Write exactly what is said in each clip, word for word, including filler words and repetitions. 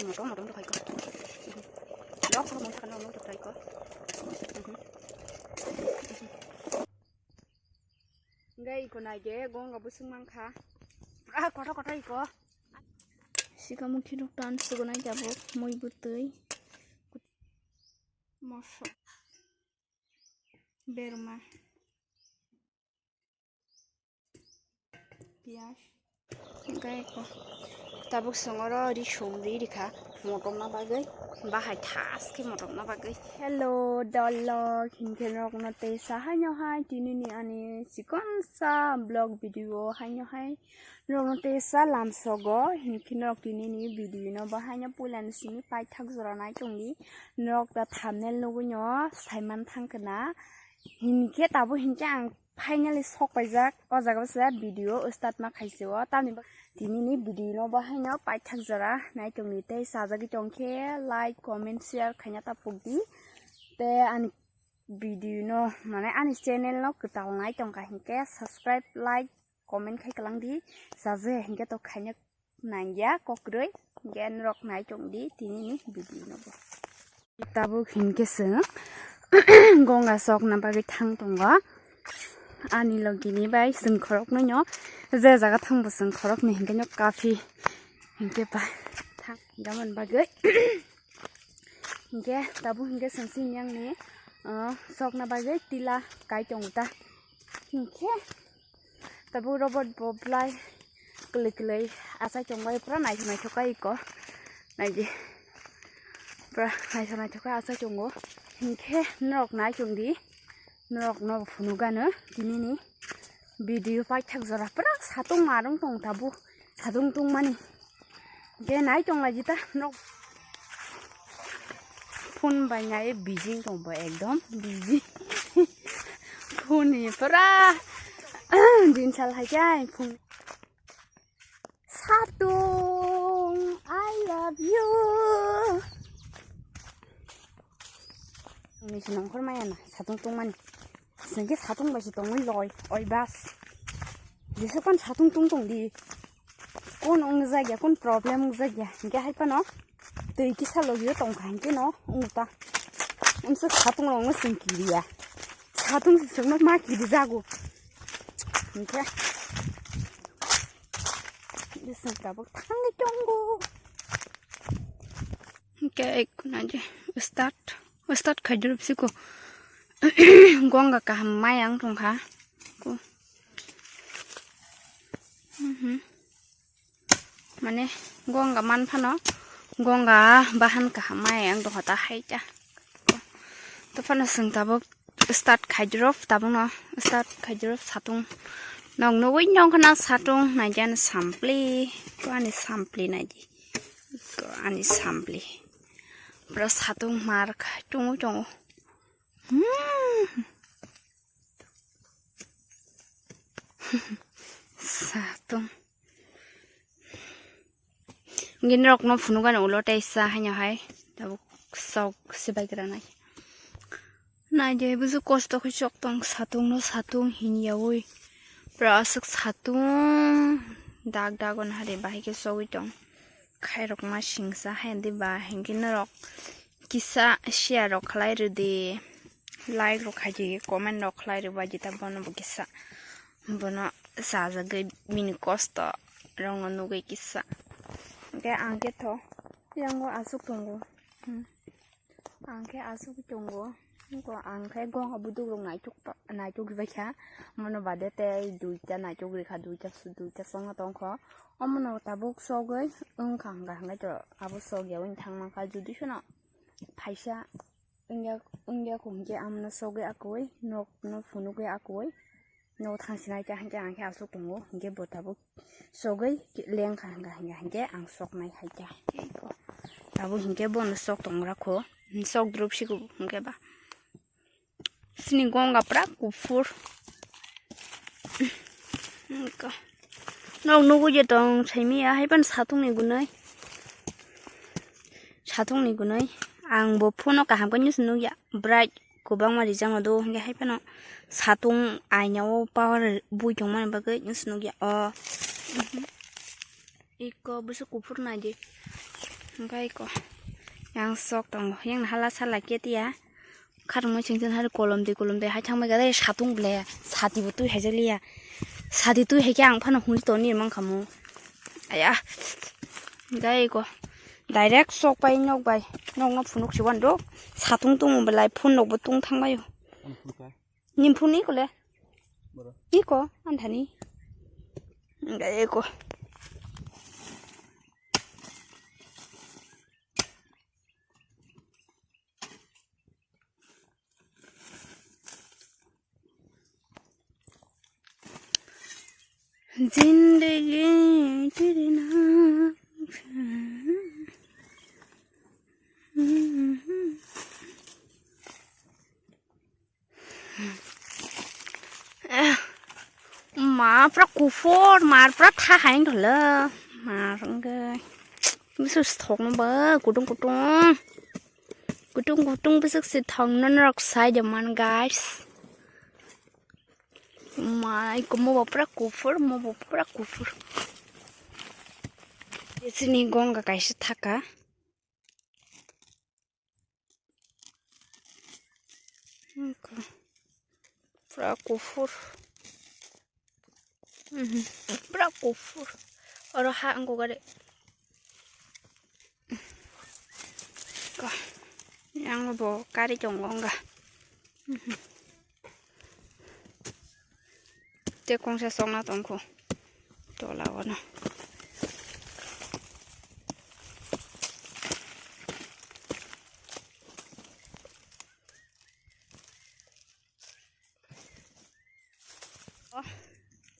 Motom motom to khaiko. Dok ko motom kana motom khaiko. Ngai iko naige gonga busung mangkha. Ah, koto koto iko. Sika mukhi rok tan sugo nai jabo moi butui. Moso. Berma. Piyaj. Hingke ko tabuk songoro ri song ri rikha motomna bagwi, bahai thas khe motomna bagwi. Hello, dolok, hinkhe norokno tei sahaino hai tinini ani chikonsa vlog video haino hai norokno tei sa lamsogo, hinkhe norok tinini video no bahaino puilani simi paithak jora nai tongdi, norok ta thumbnail nugwino saiman thangkha na. Hinkhe tabuk hinkhe ang finally sok paijak. O jaga o se video start ma khaisio. Tamni ba-, tinini video no bo haino paithak jora nai tongdi tei chajagwi tongkhe like, comment, share khaina ta phukdi. Tei ani video no, mane ani channel no kwtal nai tongkha hinkhe subscribe, like, comment khai kwlangdi. Chaje hinkhe to khaina nangya kokrwi. Hinkhe norok nai tongdi tinini video no bo. Tabuk hinkhe chwng gonga sokna bagwi thang tongo. Ani logini bai chwng khoroknwi no je jaga thangbo chwng khoroknwi hinkhe no kafi hinkhe ba thang gamani bagwi. Hinkhe tabuk hinkhe chwng chini yangni, ah, sokna bagwi tila kai tongo ta. Hinkhe tabuk robot bo belai kwlwi kwlwi achai tongbai pura naithok naithok kai iko. Naidi. Pura naithok naithok kai achai tongo. Hinkhe norok nai tongdi. Norok no phunukgano tinini video paithak jora pura satung marung tong tabuk. Satung tungmani. Hinkhe nai tonglaidi ta norok. Phone bai nai busy tong bo ekdom busy. Phone ni pura din sal hai khe phone. Satung, I love you. Ni sinong khor maya na satung tungmani. Sengke satung bai si tongwi loi, oi bas. Jesu kan satung tung tong di. Kun ong jagya, kun problem ong jagya. Hinkhe hai pano. Twi kisa logio tongkha hinkhe no ungta. Umsa satung rok no sing kiriya. Satung si sungno ma kiri jago. Hinkhe. Bising tabuk thangwi tongo. Hinkhe ek naji start. Start khaidrop siko. Gonga kaham mayang tongkha. Ko. Mhm. Mane gonga man phano, gonga bahan kaham mai ang dohota hai ta. To phano sung tabuk start khaidrop, tabuk no start khaidrop satung. Nog nugui nong khana satung, naidi ani sampli, ko ani sampli naidi. Ko ani sampli. Pura satung mar khai tongo tongo. Hmm. Satung. Gini rok no phunuk gana ulo tei sa haino hai. Tabuk sok sibai gra nai. Nai de buju kosto khe chok tong satung no satung hin yaui. Pura aswk satung dak dak on hari bahai khe sogwi tong. Khairok ma singsa hai di ba hinkhe norok kisa share rok khlai rwdi, like rok khaidi, comment rok khlai rwbaidi ta bono bo kisa bono sajagwi bini kosto rokno nugwi kisa. Hinkhe ang khe tho yango aswk tongo. Hmm. Ang khe aswk tongo. Ang khe gonga buduk rok naituk naituk rwbaikha. Mono bade tei duita naituk rikha, duita duita songno tongkho. Omono tabuk sogwi wngkha hwnkha hwnkhe to abo sogya wng thangmankha judi sono phaisa wngya wngya kho hinkhe amono sogwi akwui nokno phunugwi akwui. No thang sinai ta hinkhe ang khe aswk tongo hinkhe bo tabuk sogwi lengkha hinkha hinkha hinkhe ang soknai hai khe. Tabuk hinkhe bono sok tongra kho sok drup siku hinkhe ba sini gonga pura kuphur. Nok nugui je tong saimi ya hai pan satung ni gunai. Satung ni gunai ang bo phone o kaham khe news nukya bright kwbangma rijak ma do hinkhe hai phano satung aina o power bui tongmani bagwi news nukya o. Iko bwswk kuphur naidi. Hingke iko yang sok tongo, yang hala sala ketiya. Khatungma chwng chwng hari kolom di kolom di hai thangbai gale satung ble sati bo twi haijakliya. Sati twi haikhe ang phano hwnwi toni mankhamu. Aya. Hingke iko direct sok pai nok bai. Nok no phunuk si wando. Satung tung belai phone nok bo tung thangbaio. Ani phone ka? Nim phone iko le. Boro. Iko anthani. Hingke iko. Zindagi teri naam se. Ma pura kuphur, mar pura tha hai wng tholo. Mar wngkhe. Bisu sithokno ba kutung kutung. Kutung kutung bisu sithokno norok sai de man, guys. Ma iko mo bo pura kuphur, mo bo pura kuphur. Chini gonga kaisa thaka. Pura kuphur. Mhm. Pura kuphur. Oro ha wngkha gari. Ko. Yang bo kari tongo wngkha. Mhm. Tei kongsa sokna tongkho tola o no.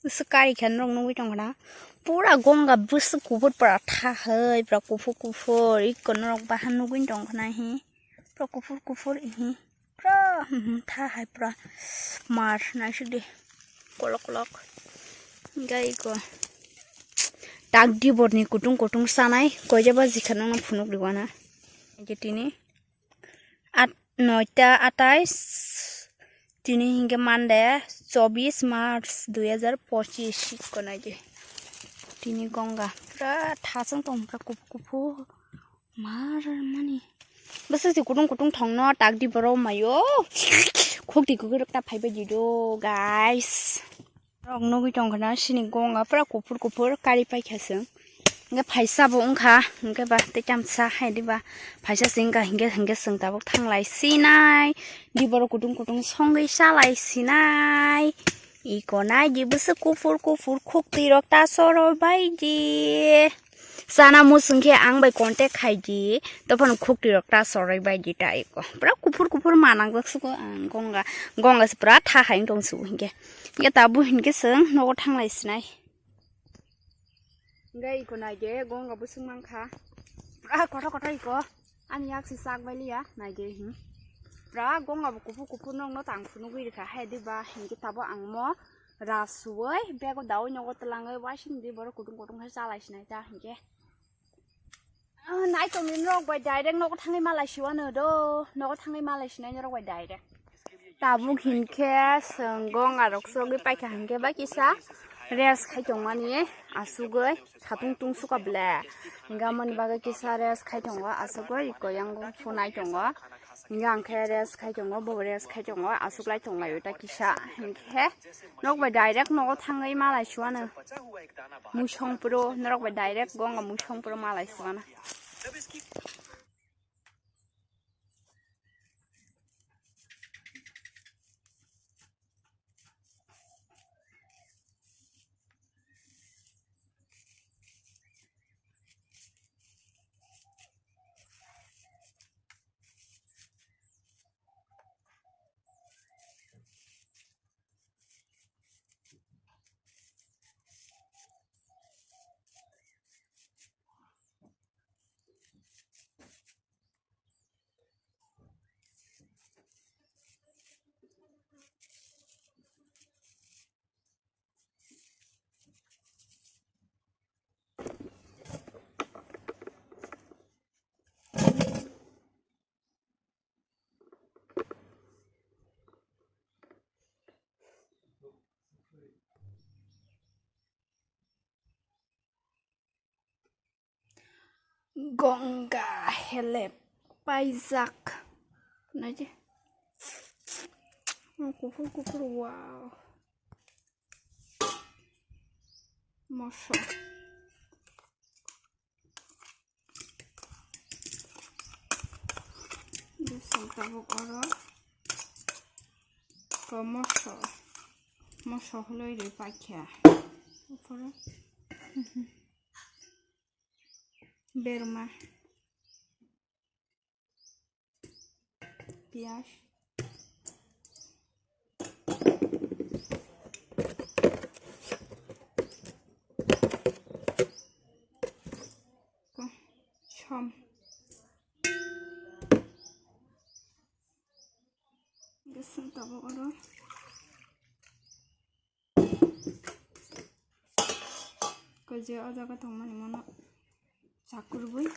Bwswk kari khe norok nugwi tongkha na. Pura gonga bwswk kuphur pura tha hai pura kuphur kuphur iko norok bahan nugwi tongkha na hi. Pura kuphur kuphur ihi. Pura, mhm, tha hai pura. Mar naisik de. Kolok kolok. Hingke iko. Tak dibor ni kutung kutung sanai. Koijaba jikha nang phunuk riwana. Hingke tini. At, noita atais. Tini hingke Monday, chobis March dui hajar pochis. Iko naidi. Tini gonga. Pura thasang tong pura kuphur kuphur. Mar mani. Bwswk se kutung kutung thongno tak di borok mayo. Khuk di kukuruk ta phaibai di do, guys. Rok nugwi tongkha na sini gonga pura kuphur kuphur kari paikha chwng. Hingke phaisa bo wngkha, hingke ba tei chamsa hai diba phaisa se wngkha, hingke, hingke chwng tabuk thanglai sinai. Di borok kutung kutung songwi chalai sinai. Iko nai di bwswk kuphur kuphur khuk twi rok ta chorwi bai di. Chana muchung khe ang bai contact khai di, tophano khukti rok ta chorwi bai di ta eko. Pura kuphur kuphur manang jak suko ang gonga, gonga se pura tha hai wng tong suko hinkhe. Hinkhe tabuk hinkhe chwng nogo thanglai sinai. Hinkhe eko naide gonga bwswk mankha. Pura kothok kothok eko. Ani yak se chak bai liya naide hin. Pura gonga bo kuphur kuphur nokno tang phunugwi rikha hai diba hinkhe tabuk ang mo. Ras suwoi bego dawi nogo twlangwi waising di borok kutung kutung khe chalai sinai ta hinkhe. Ah, nai tongni norok bai direct nogo thangwi malai siwano do, nogo thangwi malai sinai norok bai direct. Tabuk hinkhe chwng gonga rok chogwi paikha hinkhe bai kisa rest khai tongmani asugwi satung tung suka ble. Hinkhe amoni bagwi kisa rest khai tongo asugwi iko yang phunai tongo. Hinkhe ang khe rest khai tongo, bo rest khai tongo, aswk lai tong lai o ta kisa. Hinkhe nok bai direct nogo thangwi malai suana. Muisong puro, norok bai direct gonga muisong puro malai suana. Gonga helep paijak. Naidi. Kuphur kuphur, wow. Moso. Bising tabuk oro. Ko moso. Moso hului rwi paikha. Upore. Berma. Piyaj. Som. Gising tabuk oro. Ko je o jaga tongmani mono chakurwi.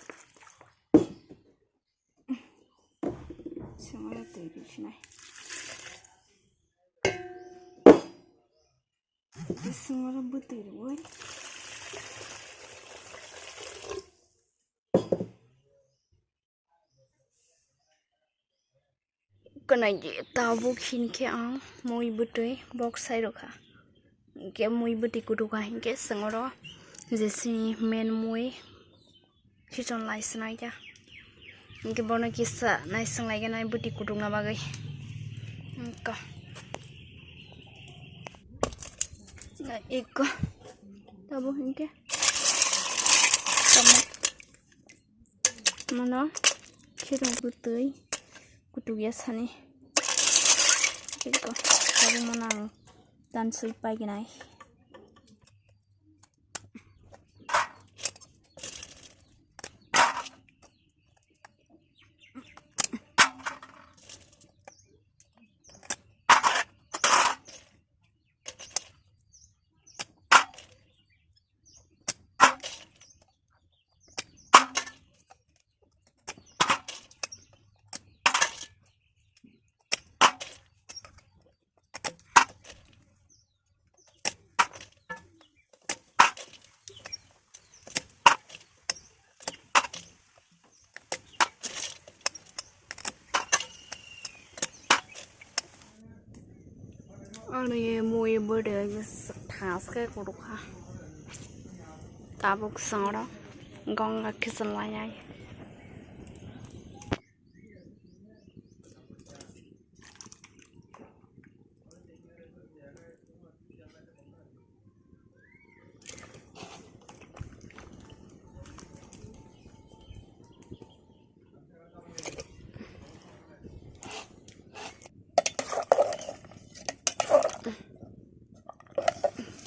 Singoro twi rwsinai. Singoro bwtwi rwwi. Kwnaidi tabuk hinkhe ang mui bwtwi bok sai rwkha. Hinkhe mui bwtwi kutukha hinkhe singoro je chini main mui khichon lai swnai kha. Hinkhe bono kisa naising lai khe nai bwtwi kutukna bagwi. Hinkhe eko tabuk hinkhe tamo. Mono khirok bwtwi kutukya sani. Eko tabuk mono ang tanswi paignai. Ani mui bwtwi thaske kutukha. Tabuk songro gonga khichon lai ai.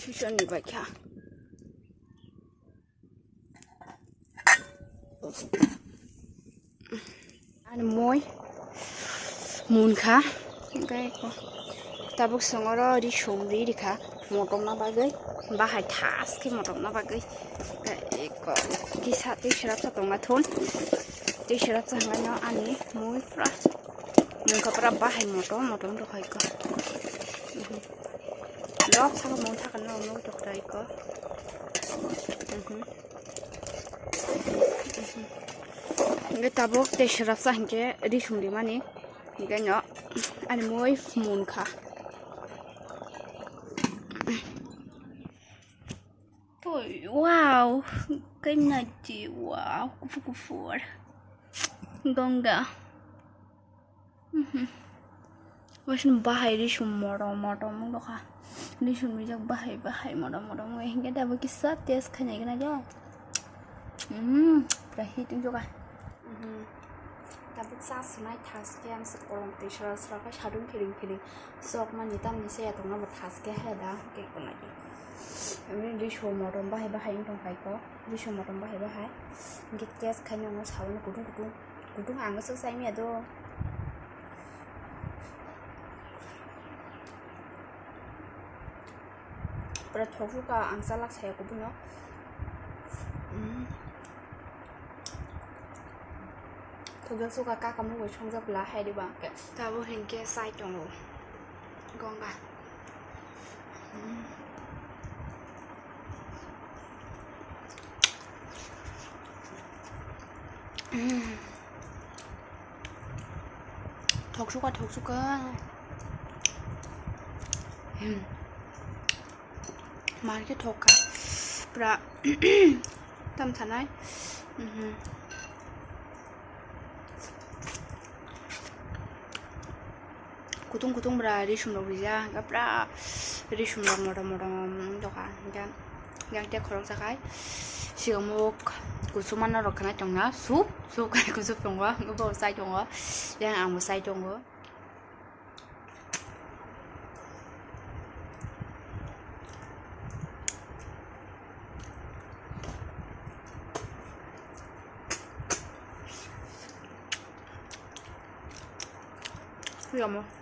Sisoni bai kha. Ani mui munkha, hingke eko tabuk songoro ri sum ri rikha motomna bagwi, bahai thaske motomna bagwi. Eko kisa tei srapsa tongna thun, tei srapsa hwnkheno ani mui pura munkha pura bahai motom motom rokha eko. Lok saka mung thaka no mung tokta eko. Hingke tabuk tei srapsa hingke ri sum rimani hingke no ani mui munkha. Wow, kaimna ti, wow, kuphur kuphur. Gonga. Mhm. Wasin bahai risum motom motom wngkha. Risum rijak bahai bahai motom motom wngkha. Hingke tabuk kisa test khainai gana jo. Mhm. Pura hit wngkha. Mhm. Tabuk cha swnai thaske ang se kolom twi sra sra khe sadung phiring phiring sok mani tamni se ya tongna bo thaske hai da ke kolai. Ami risum motom bahai bahai wngtong khai ko. Risum motom bahai bahai. Hingke test khainai wngkha saboni kutung kutung. Kutung ang swk sai manya do. Pura thok suka ang chalak saya kubuno. Mm. Thok suka kaka mui bai songjak bwla hai diba. Tabuk hingke sai tongo. Gonga. Mm. Thok suka, thok suka. Hmm. Market thok kha. Pura tam sanai. Mhm. Kutung kutung bra risum rok rijak, hingke pura risum rok motom motom wngtokha, hingke yang tei khoroksa khai sigamok kusuma norok khna tongna sup sup khai kusuk tongo, hingke bo chai tongo, yang ang bo chai tongo. Sigamo.